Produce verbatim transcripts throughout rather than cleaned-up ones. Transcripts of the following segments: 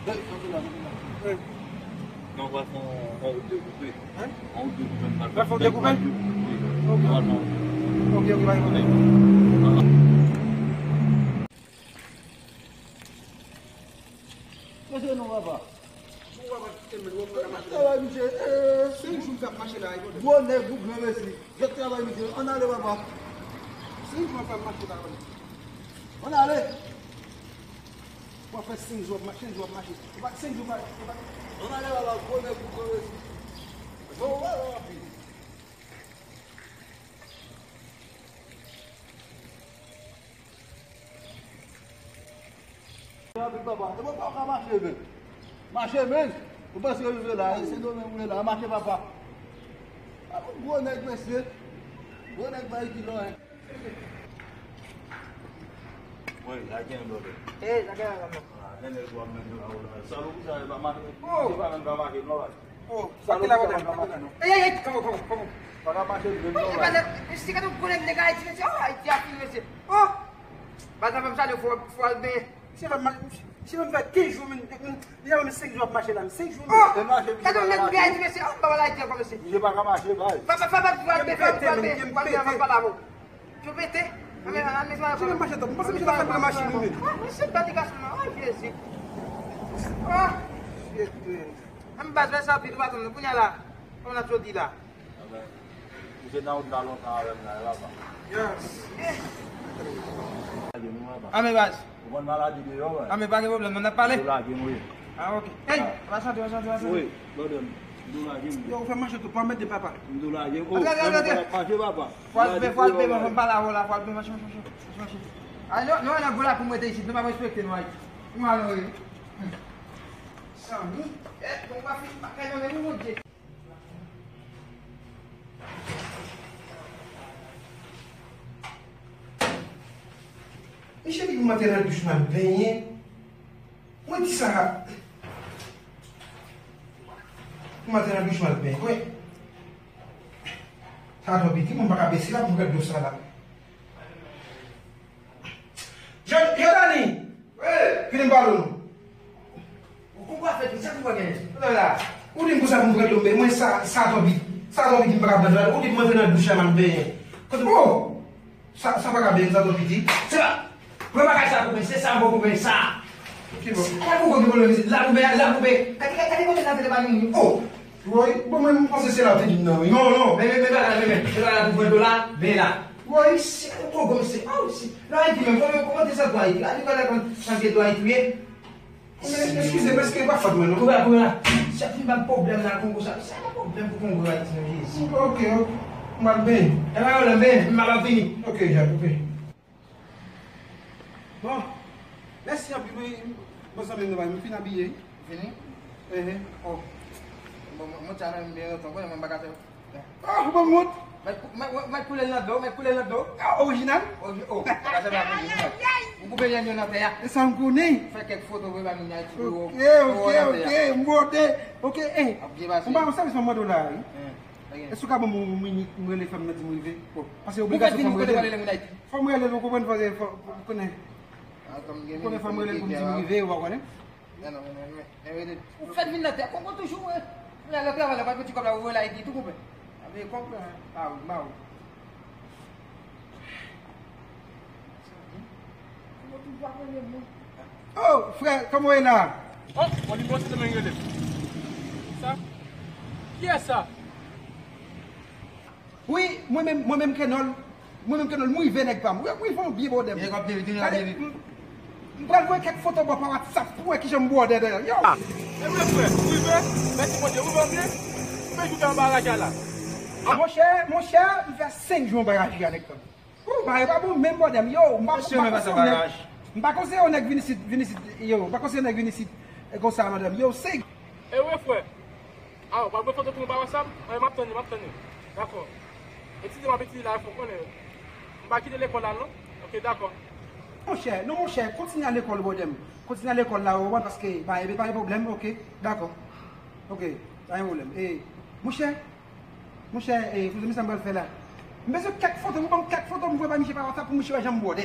Kanpe la, kanpe la. Wi. Non, w pral fè yon, yon wout dekoupe. Hein? Yon wout dekoupe, m pral fè yon wout dekoupe? Wi. Ok. Ok, ok, pa gen pwoblèm. Mesye, non, papa. Bon, papa, kite m, w ap travay, misye. Eh, senk jou m ap mache la, gwo nèg ou gran mesye. Gwo travay, misye. Ann ale, papa. Senk jou m ap mache la, papa. Ann ale. W ap fè senk jou w ap mache, senk jou w ap mache. Ou pa senk jou pa, ou pa. Ann ale, papa, gwo nèg ou gran mesye. Bon, w ap anpil. Anpil, papa. E bon, pa ka mache, men. Mache, men. Ou panse yo rive la, e se nou menm ou ye la. Mache, papa. A, gwo nèg, mesye. Gwo nèg bay kilò, hein. Wi, la gen lòt. Eh, la gen lòt. Ah, gen nèg w ap mennen la, ou la. Salopri sa, e pa mache. Oh! Se pa menm ka mache, non, baz. Oh, sa ki la, madam? Ey, ey, ey, kòman, kòman, kòman? Pa ka mache, menm non, baz. Mesye, gade yon gwo nèg, nèg Ayiti, mesye. Oh, Ayiti a fini, mesye. Oh! Baz, sa fè m salye fò, fò al benyen. Misye fè m, misye fè m fè kenz jou, men, men, li fè m senk jou ap mache la, senk jou. Oh! Gade yon nèg Ayiti, mesye. Oh, m pa wè Ayiti ankò, mesye. Misye pa ka mache, baz. Fò, fò, fò, fò al benyen, fò al benyen, fò al benyen, fò al benyen. Yo pete. Anmè, anmè, anmè, anmè. Misye menm mache twòp. M panse misye ta fè m mache li menm. Ah, misye bat ti gason nan. Ah, Jezi. Ah. Shit, man. Anmè, baz, fè sa vit, ou pa tann nou. Kounye a la, kòman n ap jodi la? Anmè, misye nan wout la lontan avè m la, e papa. Yes. Anmè, baz. Ou konn maladi deyò, wè. Anmè, pa gen pwoblèm, non, n ap pale. Ou lage m, wi. Ah, ok. Ey, pa chante, pa chante, pa chante. Wi, brother, m dou lage m. Yo, ou fè mache tou, pa mèt de papa. M dou lage m. Oh, atè, atè, atè, atè. Mache, papa. Fò al pe, fò al pe, mwen, mwen pale avè w la, fò al pe, mache, mache, mache, mache, mache. Ah, non, non, nan gwo la pou mwen te isit, nou pa respekte nou, Ayiti. Nou alò, wi. Sanmi, eh, bon, pa fin, pa kay nan men nou, Bondye. Misye di pou m antre nan douch m al benyen. Mwen di sa. Pou m antre nan douch m al benyen. Wi. Sa twò piti, mwen pa ka bese la pou m gad dlo sa la. Jò-, Jòdani! Wi! Vini m pale w non. Ou konprann fè sa ki mwen genyen. Ou la, ou di m konsa pou m pran dlo m benyen. Mwen sa, sa twò piti. Sa twò piti m pa ka pran dlo. Ou di m antre nan douch la m al benyen. Kote, oh! Sa, sa pa ka benyen, sa twò piti. Se pa. Pran bagay sa pou mwen, se sa m pou mwen, sa. Ki bon? Ala pou gwo ki pwoblèm isit. La pou benyen, la pou benyen. Gade, gade, gade kote l antre pa nou. Oh! Woy, bon, mwen, m panse se la w te di m nan, wi. Non, non, men, men, men, bagay la, men, men, men, bagay la pou pran dlo la, men la. Woy, si, ou gwo gòm, se, ah, si. Lè Ayiti menm, kòman, kòman te santi Ayiti? Ayiti, pa la konn santi dlo Ayiti, wi. Men, eskize, men, eskize, pa fòt mwen, non. Kounya, kounya, si ap fin ban m pwoblèm nan Kongo sa, sa pa pwoblèm pou Kongo Ayiti, non, Jezi. Ok, ok. M al benyen. E pa pwoblèm, men, m ap vini. Ok, Jack, ok. Bon, mèsi anpil, wi. Bon, zanmi m, nou bay, m fin abiye. Fini? Ehe. Oh. Bon, mwen, mwen tchanè m byen lontan, konnen mwen pa ka fè. Oh, bon, mwen. Mèt kou-, mèt, mèt, mèt koule l nan dlo, mèt koule l nan dlo. Ah, orijinal? Oriji-, oh, pa fè m akonte, non. Ou koupe lyann yo nan tè a. E sa m konnen. Fè kèk foto, voye ba moun Ayiti pou yo. Ok, ok, ok, m vote. Ok, eh. Ap byen pase. Mwen pa yon sèvis mwen mande w la, wi. Èske w ka ban m yon minit, m rele frè m nan di m rive? Bon, paske obligasyon fò m rele l. Fò m rele l, ou konprann, fò, fò, fò, ou konnen. Ou konnen fò m rele l pou m di m rive, ou pa konnen? Ou fèk vin nan tè, konprann toujou, wi. Ou la nan travay la, pa t pran ti kòb la, ou rele Ayiti, tou konprann. Ap veye kòb la, ba ou, ba ou. Oh, frè, kòman w ye la? Oh, bon, li bon, se mwen rele. Sa? Kiyès sa? Wi, mwen menm, mwen menm Kenòl. Mwen menm Kenòl, m rive nèg pa m. Wi, wi, fò m byen bwòdè m. Gade, m, m pral voye kèk foto ba w pa WhatsApp pou w wè kijan m bwòdè dèyè. Yo! E vre, frè, ou rive? Mèsi Bondye, ou rive anpye? Ou fè jou fè anba raja la. Monchè, monchè, m fè senk jou anba raja nèg pa m. Ou, bagay pa bon, menm bwòdè m, yo, m pa, m pa konseye yon nèg, m pa konseye yon nèg vin isit, vin isit, yo, m pa konseye yon nèg vin isit, e konsa, madanm, yo, se. E wi, frè. A, w ap voye foto pou mwen pa WhatsApp? Wi, m ap tann ou, m ap tann ou. Dakò. Etidye m ap etidye la, fò w konnen. M pa kite lekòl la, non? Ok, dakò. Monchè, non, monchè, kontinye al lekòl, bwòdè m. Kontinye al lekòl la, ou konprann, paske, ba, e, pa gen pwoblèm, ok, dakò. Ok, pa gen pwoblèm. E, monchè, Monchè, e, kote misye m pral fè la? M bezwen kèk foto, m ban m kèk foto, m voye ba misye pa WhatsApp pou misye wè jan m bwòdè.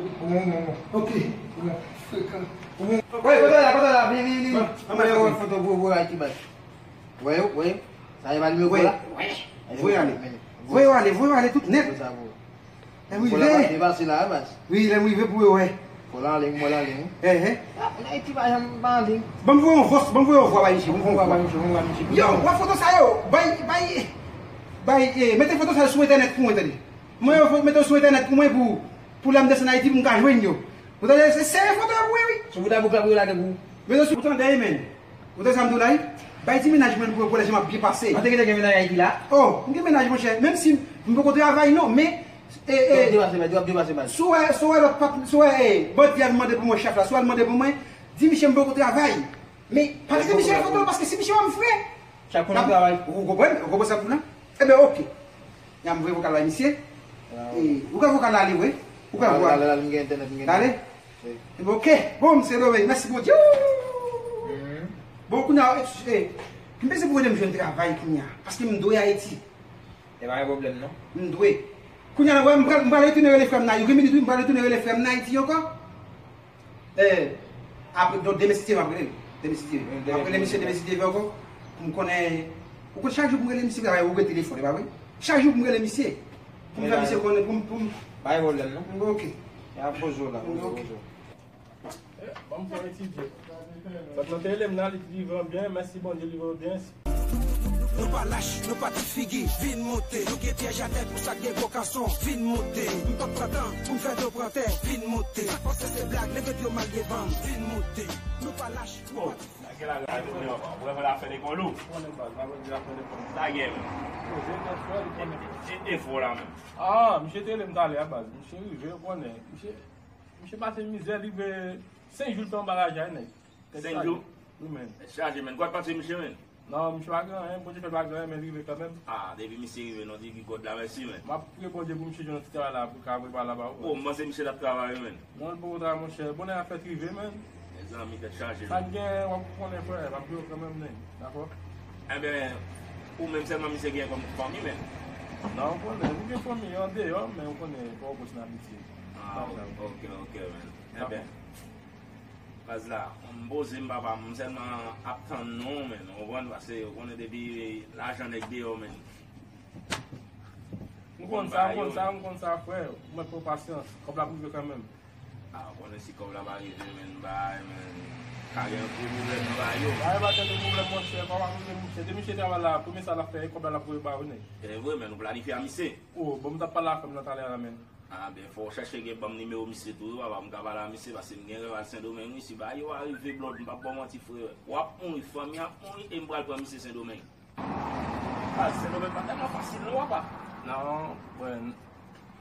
Bon, bon, bon, bon. Ok. Bon, frekan. Bon. Wè, kote la, kote la, vini, vini, vini. Bon, mwen wè foto pou, pou Ayiti, bay. Wè yo, wè yo. Sa e pa nimewo la? Voye ale. Voye ale, voye ale tout nèt. Lè m rive. Wi, lè m rive pou yo wè. Fò l anliy, mwen l anliy. Ehè. Ayiti pa janm pa anliy. Ban m voye yon vwa, ban m voye yon vwa bay misye, ban m voye yon vwa bay misye, ban m voye yon vwa bay misye. Yo, wè foto sa yo. Bay, bay, bay, eh, mete foto sa yo sou entènèt pou mwen, tande. Mwen, yo mete yo sou entènèt pou mwen pou, pou lè m desann Ayiti pou m ka jwenn yo. Ou tande, se sere foto yo pou mwen, wi. Sou bouda bouk la pou yo lage pou ou. Mete yo sou, ou tande, men. Ou tande sa m di w la, wi? Bay ti mennaj mwen pou yo, pou lè jan m ap byen pase. Ou te gentan gen mennaj Ayiti la? Oh, m gen mennaj, monchè. Menm si m poko travay, non, men, e, e, w ap depase, w ap depase, baz. Si w wè, si w wè lòt pat, si w wè, e, bandi a vin mande pou mwen, chèf la, si w al mande pou mwen, di misye m poko travay. Men, pa kite misye foto, paske si misye wè m fre, chak moun travay. Ou konprann? Ou konprann sa m di w la? Ebyen, oke. Y a m voye vokal bay misye. E, ou ka vokal la ale vre? Ou ka vwa. Ale, ale, ale, m gen entènèt, m gen entènèt. Ale? Wi. Ebyen, oke. Bon, m se Lorraine, mèsi Bondye. Woo! Bon, kounye a, e, e, m bezwen pou ede m jwenn travay kounye a. Paske m dwe Ayiti. E pa gen pwoblèm, non. M dwe. Kounye a, wè, m pral, m pral retounen rele frè m nan, yon minit, wi, m pral retounen rele frè m nan Ayiti ankò. Eh, apre, donk, demen si Dye vle, m ap rele l. Demen si Dye vle. M ap rele misye demen si Dye vle ankò. Pou m konnen, ou konn chak jou pou m rele misye, ou rete telefòn, e pa vre? Chak jou pou m rele misye. Pou m fè misye konnen, pou m, pou m. Pa gen pwoblèm, non. Ok. Y a poze w la, poze w, poze w. Eh, ban m fè etidye. Sa t nan tele m nan, li vivan byen, mèsi Bondye, li vivan byen. Nou pa lach, nou pa ti figi, vin moute. Nou gen pyèj atè pou sa k gen gwo kason, vin moute. M p ap pran tan pou m fè do pran tè, vin moute. Sa k panse se blag, leve dlo mal devan m, vin moute. Nou pa lach, nou pa ti figi. Nèg la gade ou, men w wè fè l afè lekòl ou. Sa gen, men. E, e, e fò la, men. Ah, misye te rele m talè a, baz. Misye rive, ou konnen. Misye, misye pase mizè, li rive senk jou l fè anba lajay, nèg. Senk jou? Wi, men. Tèt chaje, men. Kwa k pase misye, men? Non, misye pa gen anyen, Bondye fè l pa gen anyen, men li rive kanmenm. Ah, depi misye rive, non, di ki God la mèsi, men. M ap priye Bondye pou misye jwenn yon ti travay la, pou l ka voye pa la ba ou. Oh, m panse misye t ap travay, men. Non, l poko travay, monchè. Bonè a fèt rive, men. Mezanmi, tèt chaje, men. Sa n gen, w ap konnen, frè, m ap di w kanmenm, men. Dakò? Enben, ou menm sèlman misye gen kòm fanmi, men. Non, ou konnen, nou gen fanmi andeyò, men ou konnen, pa w pwòch nan pitye. Ah, ok, ok, men. Enben. Baz la, m poze m, papa, m sèlman ap tann nou, men, ou konprann, paske ou konnen depi lajan nèg deyò, men. M konn sa, m konn sa, m konn sa, frè. Ou mèt pran pasyans. Kòb la ap rive kanmenm. Ah, ou konnen si kòb la pa rive, men, bay, men. Ka gen anpil pwoblèm nan bay yo. Bay, pa gen de pwoblèm, monchè. Kòb ap rive, monchè. Depi misye travay la, premye sa l ap fè, kòb la l ap voye ba ou, nèg. E vre, men, nou planifye a misye. Oh, bon, m t ap pale avè m nan talè a la, men. Ah, ben, fò w chèche gen ban m nimewo misye tou, wi, papa, m ka pale a misye, paske m gen rèv al Sendomeng, wi, si bagay yo a rive, Blood, m p ap ba w manti, frè. W ap mouri, fanmi ap mouri, e m pral pran misye Sendomeng. Ah, Sendomeng pa tèlman fasil, non, papa. Non, bon,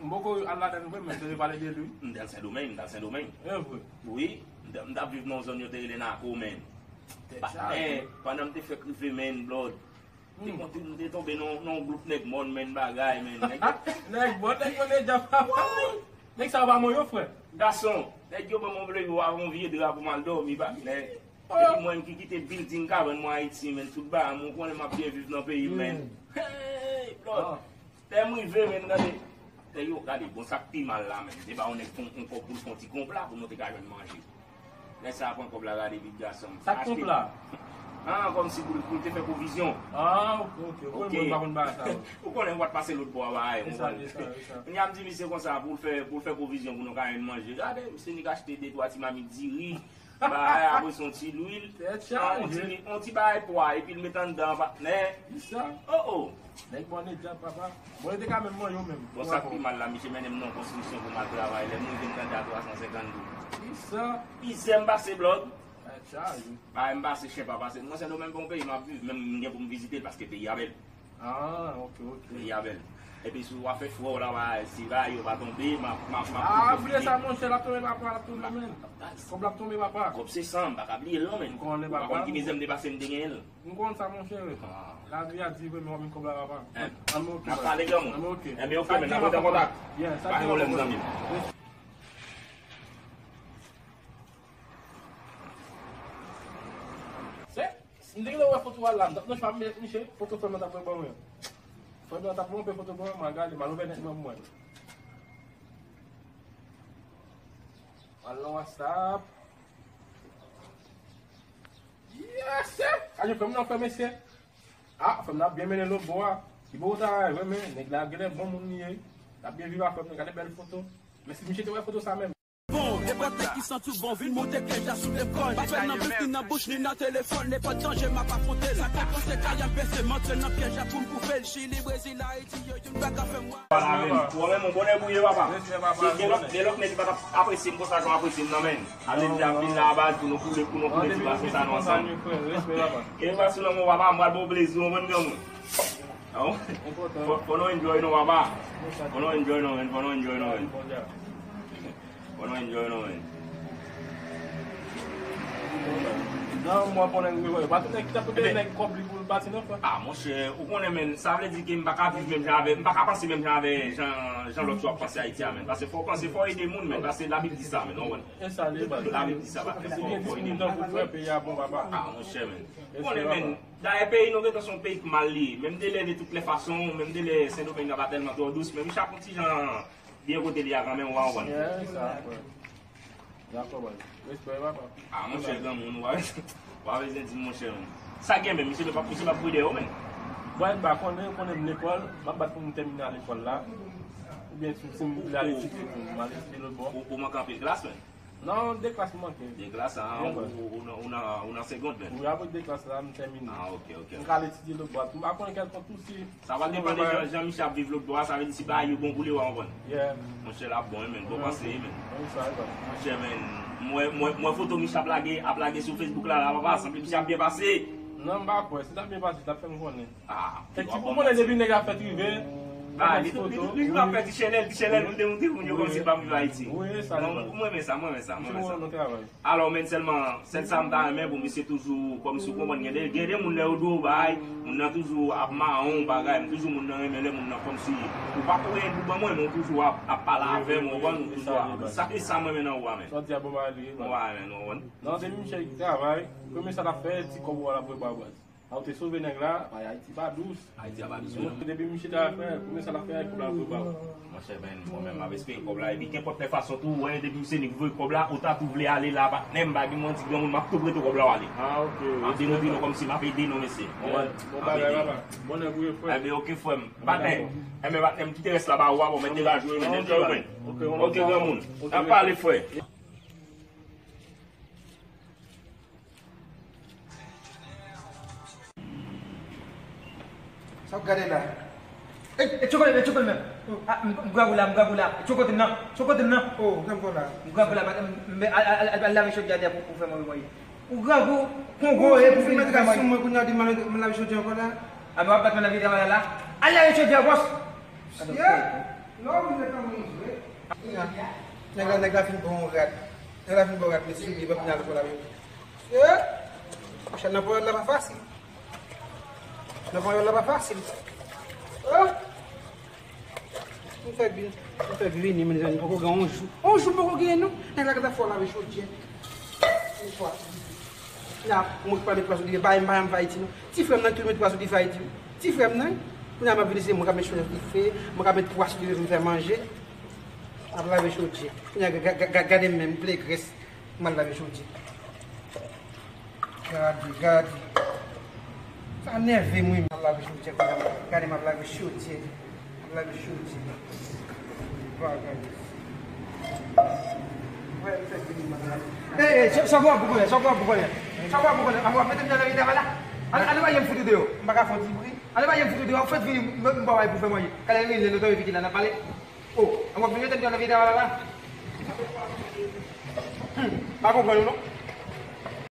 m poko al ladan l vre, men m te pale de li. M t al Sendomeng, m t al Sendomeng. E vre? Wi, m t, m t ap viv nan yon zòn yo te rele Nako, men. Tèt chaje. Pandan m te fèk rive, men, Blood, te konn, m te tonbe nan, nan yon gwoup nèg mòn, men, bagay, men. Nèg, nèg mòn, nèg mòn, nèg djab, papa. Woy! Nèg sa yo pa mwen yo, frè. Gason, nèg yo ban m yon vle yo avè yon vye dra pou m al dòmi, patnè. Epi mwen ki kite building kabann mwen Ayiti, men tout bagay mwen konnen m ap byen viv nan peyi m, men. Hey, Lòd. Lè m rive, men, gade. Lè yo, gade, bon, sa k pi mal la, men. Se pa yon nèg fon, yon kòb pou l fon ti konpla pou nou te ka jwenn manje. Lè sa a pran kòb la, gade, big gason. Sa k konpla? Ah, kòmsi pou l, pou l te fè pwovizyon. Ah, ok, ok. Ok. Mwen pa konn bagay sa yo. Ou konnen, w ap pase lòt bò a bagay, ou konprann? Kounye a m di misye konsa, pou l fè, pou l fè pwovizyon pou nou ka jwenn manje. Gade, misye nik achte de twa ti mamit diri. Bagay, apre se yon ti lwil, yon ti, yon ti bagay pwa, epi l met anndan, patnè. Kisa? Oh, oh. Nèg bòne djab, papa. Bon, yo te ka menm mwen yo menm. Bon, sa k pi mal la, misye mennen m nan yon konstriksyon pou m al travay. Lè m rive, m tande a twa san senkant goud. Kisa? Mizè m pase, Blòd. Bagay m pase, chen pa pase. Mwen, Sendomeng bon peyi m ap viv, menm m gen pou m vizite l paske peyi a bèl. Ah, ok, ok. Peyi a bèl. Epi si w ap fè fwa w la, si bagay yo pa tonbe, m ap, m ap, m ap, m ap pwofite. Ah, bliye sa, monchè, l ap tonbe, papa, l ap tonbe, men. Kòb la ap tonbe, papa. Kòb se san, m pa ka bliye l, non, men. M konnen, papa. Ou pa konn ki mizè m te pase, m te genyen l. M konn sa, monchè. Ah. Lavi a di vre, men w ap vin kòb la, papa. N ap pale, granmoun. Anben, ok. Anben, ok, men n ap rete an kontak. Pa gen pwoblèm, zanmi m. Se, si m te gentan wè foto a la, m t ap nan chwa m met misye, foto frè m nan t ap wè ban mwen. Frè m nan t ap monpe foto ban mwen, m al gade, m al ouvè nèt mwen pou mwen. M al nan WhatsApp. Yes, sir! Sa jan frè m nan fè, mesye. Ah, frè m nan ap byen mennen lòt bò a. Ki bò w ta al, vre, men nèg la genlè bon moun li ye. L ap byen viv a frè m nan, gade bèl foto. Men si misye te wè foto sa menm. Bon, nenpòt nèg ki santi w bon, vin monte pyèj la sou lekòl. Pa fè nan bif, ni nan bouch, ni nan telefòn. Nenpòt danje, m ap afwonte l. Sa k ap panse karyè m pese, m antre nan pyèj la pou m koupe l. Chili, Brezil, Ayiti, yo, youn pa ka fè m wè. Ou menm, ou konnen bouye, papa. Gen lòt, gen lòt nèg ki pa t ap apresye m konsa jan w apresye m nan, men. Ale m te ap vin la a baz pou nou koule, pou nou koule ti bas konsa nou ansanm. Gen bas sou nan mwen, papa, m pral ba w plezi, w konprann, granmoun. Fò, fò nou enjoy non, papa. Fò nou enjoy non, men. Fò nou enjoy non, men. Fò nou enjoy non, men. Non, mwen konnen, wi, wi. Pa tout nèg ki ta pote nèg kòb li pou l pati, non, frè. Ah, monchè, ou konnen, men, sa vle di ke m pa ka viv menm jan avè, m pa ka panse menm jan avè jan, jan lòt yo ap panse Ayiti a, men. Paske fò w panse, fò w ede moun, men. Paske Labib di sa, men, non, wè. E sa, li ba. Labib di sa, paske fò, fò w ede moun. Tankou frè, peyi a bon, papa. Ah, monchè, men. Ou konnen, men, dayè peyi nou gentan se yon peyi k mal li ye. Menm de lè, de tout lè fason, menm de lè Sendomeng nan pa tèlman twò dous, men misye ap yon ti jan byen kote li a kanmenm, ou pa konprann? Yeah, sa, frè. Dakò, baz. Respè, papa. Ah, monchè, granmoun, ou pa, ou pa bezwen di m, monchè, men. Sa gen menm, misye pa, misye pa kouri dèyè w, men. Bwè, m pa konnen, konnen m lekòl, m ap bat pou m tèmine a lekòl la. Oubyen si, si m vle al etidye tou, m al etidye lòt bò. Ou, ou manke anpil klas, men. Non, de klas m manke. De klas, ah, ou, ou, ou nan, ou nan, ou nan segond, men. Wi, apre de klas la, m tèmine. Ah, ok, ok. M ka al etidye lòt bò. M pa konnen kèlkonk tou si Sa va depann de jan, jan misye ap viv lòt bò a, sa vle di si bagay yo bon pou li, w a konprann. Yeah. Monchè, l ap bon, wi, men. Bon panse, wi, men. Monchè, men, m wè, m wè, m wè foto misye ap lage, ap lage sou Facebook la, la, papa, sanble misye ap byen pase. Non, m pa kwè. Si l ap byen pase, l ap fè m konnen. Ah, kèk ti pou konnen depi nèg la fèt rive. Ah, li, li, li, li ap fè ti chenèl, ti chenèl, moute, moute, moun yo kòmsi l pa viv Ayiti. Wi, sa. Non, m renmen sa, m renmen sa, m renmen sa. Alò, men sèlman, sèl sa m ta renmen pou misye toujou, kòmsi w konprann, gen de, gen de moun lè yo dwe w bay, moun nan toujou ap mawon w bagay, m toujou moun nan renmen lè moun nan kòmsi ou pa konnen pou ban mwen, men w toujou ap, ap pale avè m, ou konprann, ou toujou ap, sa, e sa m renmen nan ou a, men. Sa w di a bon bagay li ye, baz. Ou a renmen, ou konprann. Non, depi misye travay, premye sa l ap fè, ti kòb ou a l ap voye ba w, baz. A, ou te sove nèg la, bay Ayiti pa dous. Ayiti a pa dous, non. Depi misye ta fè, premye sa l ap fè, kòb la voye ba w. Monchè, men, mwen menm, m ap espere kòb la. Epi, kenpòt lè fason tou, wè, depi misye nik voye kòb la, ou ta tou vle ale la, patnè m, pa gen mwen di granmoun, m ap tou prete kòb la w ale. Ah, ok. M ap demontre nou kòmsi m ap ede nou, mesye. Bon bagay, papa. Bon nèg ou ye, frè. Enben, ok, frè m. Patnè. Enben, patnè m, kite rès la ba ou a, bon, mèt degaje w, men, enjoy, mwen. Ok, granmoun. N ap pale, frè. Sa w gade la? E, e tchokote, e tchokote menm. A, m, m grangou la, m grangou la. E tchokote m nan, tchokote m nan. Oh, grangou la. M grangou la, m, m, al, al, al, al lave chodyè a pou, pou fè manje manje. Ou grangou, kongo, e pou fè manje manje. Ou mèt sou mwen kounye a, di m al, m al lave chodyè ankò la. A, men w ap bat mwen nan vide manje la. Al lave chodyè a, bòs. Yeah. Non, ou vle fè mwen jwe. Nèg la, nèg la fin bon rad. Nèg la fin bon rad, mesye, li pa vin avèk w la menm. Eh! Monchè, nan ponyòl la pa fasil. Nan ponyòl la pa fasil. Oh! M fè vin, m fè vini, mezanmi, poko gen yon jou. Yon jou m poko genyen, non. Nèg la gentan fè w lave chodyè. Yon fwa. La, mwen ki pa met pwa sou dife, bay m, bay m fè Ayiti, non. Ti frè m nan ki toujou met pwa sou dife Ayiti. Ti frè m nan, kounye a m ap vini, se mwen k ap met chodyè sou dife, mwen k ap met pwa sou dife pou m fè manje. M ap lave chodyè. Kounye a, ga- ga- ga- gade m menm, m ple grès. M al lave chodyè. Gade, gade. Sa nève m, wi. M ap lave chodyè, kounye a. Gade, m ap lave chodyè. M ap lave chodyè. Bagay. Wè, m fè vini, m ap lave. Ey, ey, sa, sa w ap pou konnen, sa w ap pou konnen. Sa w ap pou konnen. An, w ap mete m nan vide travay la. An, an, pa yon fout ou deyò. M pa ka fè ti bri. An, pa yon fout ou deyò. Fèt vini, m, m pa bay pou fè manje. Kalè vini, lè nou tanmen Vicky la, n ap pale. Oh, an, w ap vini, mete m nan vide travay la. Hmm, pa konprann ou non.